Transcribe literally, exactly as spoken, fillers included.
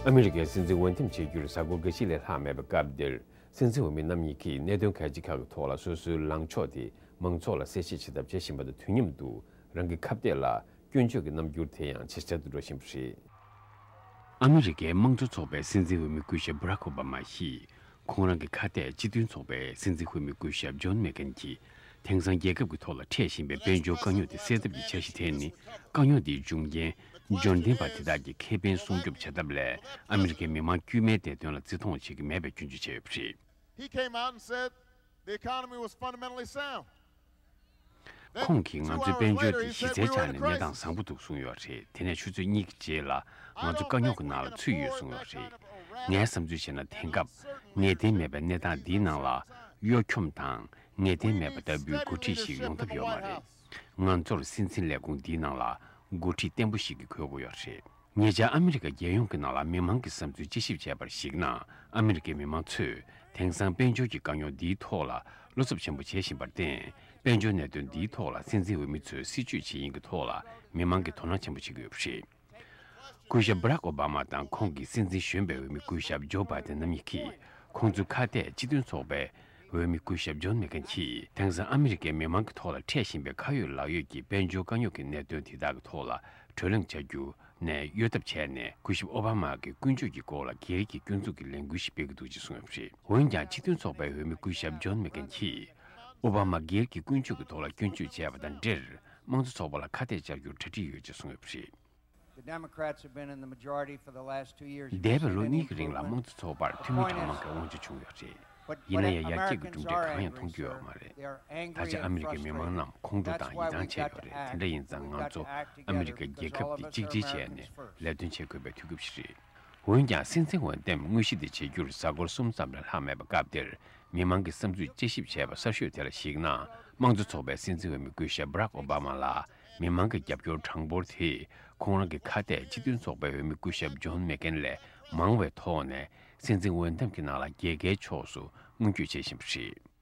ཨ་མི་རི་ཀའི་སྲིད་འཛིན་འོས་འདེམས་བྱེད་རྒྱུར་གཟའ་འཁོར་འགའ་ཞིག་ལས་ལྷག་མེད་པའི་སྐབས་འདིར། སྲིད་འཛིན་འོས་མི་རྣམ་གཉིས་ཀྱིས་གནད་དོན་གལ་ཆེ་ཁག་གི་ཐོག་ལ་སོ་སོའི་ལངས་ཕྱོགས་དེ་མང་ཚོགས་ལ་གསལ་བཤད་བྱེད་ཐབས་བྱེད་བཞིན་པ་དང་། དུས་མཉམ་དུ་རང་གི་ཁ་གཏད་ལ་སྐྱོན་བརྗོད་ཀྱི་རྣམ་འགྱུར་དེ་ཡང་ཇེ་ཆེར་དུ་འགྲོ་བཞིན་པ་རེད། ཨ་མི་རི་ཀའི་དམངས་གཙོ་ཚོགས་པའི་སྲིད་འཛིན་འོས་མི་སྐུ་ཞབས་Barack Obama་ཡིས། ཁོང་རང་གི་ཁ་གཏད་སྤྱི་མཐུན་ཚོགས་པའི་སྲིད་འཛིན་འོས་མི་སྐུ་ཞབས་John McCain་གྱིས། དེང་སང་རྒྱལ་ཁབ་ཀྱི་ཐོག་ལ་འཕྲད་བཞིན་པའི་དཔལ་འབྱོར་དཀའ་རྙོག་དེ་སེལ་ཐབས་ཀྱི་འཆར་གཞི་དེ་ནི། དཀའ་རྙོག་དེའི་འབྱུང་རྐྱེན་འབྱོར་ལྡན་པ་དེ་དག་གི་ཁེ་ཕན་སྲུང་སྐྱོབ་བྱ་ཐབས་ལས། ཨ་མི་རི་ཀའི་མི་མང་དཀྱུས་མའི་བདེ་དོན་ལ་བརྩི་མཐོང་བྱེད་ཀྱི་མེད་པའི་སྐྱོན་བརྗོད་བྱས་ཡོད་པ་རེད། He came out and said the economy was fundamentally sound. Then ཁོང་གིས་ང་ཚོའི་དཔལ་འབྱོར་དེ་གཞི་རྩའི་ཆ་ནས་གནས་སྟངས་བཟང་པོ་འདུག་གསུངས་ཡོད་རེད། དེ་ནས་ཆུ་ཚོད་གཉིས་ཀྱི་རྗེས་ལ་ང་ཚོ་དཀའ་རྙོག་གི་ནང་ལ་ཚུད་ཡོད་གསུངས་ཡོད་རེད། ངའི་བསམ་ཚུལ་བྱས་ན། དེང་སྐབས་ངེས་གཏན་མེད་པའི་གནས་སྟངས་འདིའི་ནང་ལ་གཡོ་འཁྱོམ་དང་ངེས་གཏན་མེད་པ་ལྟ་བུའི་འགོ་ཁྲིད་ཞིག་ཡོང་ཐབས་ཡོད་མ་རེད། ང་ཚོར་སྲིད་འཛིན་ལས་ཁུངས་འདིའི་ནང་ལ་འགོ་ཁྲིད་བརྟན་པོ་ཞིག་གི་དགོས་མཁོ་ཡོད་རེད། ཉེ་ཆར་ཨ་མི་རི་ཀ་རྒྱལ་ཡོངས་ཀྱི་ནང་ལ་མི་མང་གི་བསམ་ཚུལ་དཔྱད་ཞིབ་བྱས་པར་གཞིགས་ན། ཨ་མི་རི་ཀའི་མི་མང་ཚོས་དེང་སང་དཔལ་འབྱོར་གྱི་དཀའ་རྙོག་འདིའི་ཐོག་ལ་བློ་འཚབ་ཆེན་པོ་བྱེད་བཞིན་པར་བརྟེན། དཔལ་འབྱོར་གནད་དོན་འདིའི་ཐོག་ལ་སྲིད་འཛིན་འོས་མི་ཚོས་སྲིད་བྱུས་བྱེད་ཡིན་གྱི་ཐོག་ལ་མི་མང་གིས་དོ་སྣང་ཆེན་པོ་བྱེད་ཀྱི་ཡོད་པ་རེད། སྐུ་ཞབས་Barack Obama་དང་ཁོང་གི་སྲིད་འཛིན་གཞོན་པའི་འོས་མི་སྐུ་ཞབས་Joe Biden་རྣམ་གཉིས་ཀྱིས། ཁོང་ཚོའི་ཁ་གཏད་སྤྱི་མཐུན་ཚོགས་པའི་འོས་མི་སྐུ་ཞབས་John McCain་གྱིས། དེང་སང་ཨ་མི་རི་ཀའི་མི་མང་གི་ཐོག་ལ་འཕྲད་བཞིན་པའི་ཁ་ཡོད་ལག་ཡོད་ཀྱི་དཔལ་འབྱོར་དཀའ་རྙོག་གི་གནད་དོན་དེ་དག་གི་ཐོག་ལ་གྲོས་གླེང་བྱ་རྒྱུ་ནས་གཡོལ་ཐབས་བྱས་ནས། སྐུ་ཞབས་Obama་གི་ཀུན་སྤྱོད་ཀྱི་སྐོར་ལ་སྒེར་གྱི་སྐྱོན་འཛུགས་ཀྱི་ལས་འགུལ་ཞིག་སྤེལ་གྱི་འདུག་ཅེས་གསུངས་ཡོད་པ་རེད། འོན་ཀྱང་། སྤྱི་མཐུན་ཚོགས་པའི་འོས་མི་སྐུ་ཞབས་John McCain་གྱིས། Obama་སྒེར་གྱི་ཀུན་སྤྱོད་ཀྱི་ཐོག་ལ་སྐྱོན་བརྗོད་བྱས་པ་དང་འབྲེལ། དམངས་གཙོ་ཚོགས་པ་ལ་ཁ་གཏད་བཅར་རྒྱུར་གྲ་སྒྲིག་ཡོད་ཅེས་གསུངས་ཡོད་པ་རེད། The Democrats have been in the majority for the last two years. འདས་པའི་ལོ་གཉིས་ཀྱི་རིང་ལ་དམངས་གཙོ་ཚོགས་པར་འཐུས་མི་གྲངས་མང་གི་དབང་ཆ་བྱུང་ཡོད་རེད། ཡིན་ན་ཡང་། ཡར་རྒྱས་ཀྱི་གྲུབ་འབྲས་གང་ཡང་མཐོང་རྒྱུ་ཡོད་མ་རེད། ད་ཆ་ཨ་མི་རི་ཀའི་མི་མང་རྣམས་ཁོང་ཁྲོ་དང་ཡིད་ཐང་ཆད་ཡོད་རེད། དེ་འདྲ་ཡིན་ཙང་། ང་ཚོ་ཨ་མི་རི་ཀའི་རྒྱལ་ཁབ་འདི་གཅིག་སྒྲིལ་བྱས་ནས་ལས་དོན་བྱེད་དགོས་པའི་དུས་སྐབས་ཤིག་རེད། འོན་ཀྱང་། སྲིད་འཛིན་འོས་འདེམས་དངོས་གཞི་དེ་བྱེད་རྒྱུར་གཟའ་འཁོར་གསུམ་ཙམ་ལས་ལྷག་མེད་པའི་སྐབས་འདིར། མི་མང་གི་བསམ་ཚུལ་དཔྱད་ཞིབ་བྱས་པ་གསར་ཤོས་དེ་ལ་གཞིགས་ན། དམངས་གཙོ་ཚོགས་པའི་སྲིད་འཛིན་འོས་མི་སྐུ་ཞབས་Barack Obama་ལ་མི་མང་གི་རྒྱབ་སྐྱོར་གྲངས་འབོར་དེས། ཁོང་རང་གི་ཁ་གཏད་སྤྱི་མཐུན་ཚོགས་པའི་འོས་མི་སྐུ་ཞབས་John McCain་ལས་མང་བའི་ཐོག་ནས། སྲིད་འཛིན་འོས་འདེམས་ཀྱི་ནང་ལ་རྒྱལ་ཁའི་ཕྱོགས་སུ་མངོན་བསྐྱོད་བྱེད་བཞིན་པ་རེད།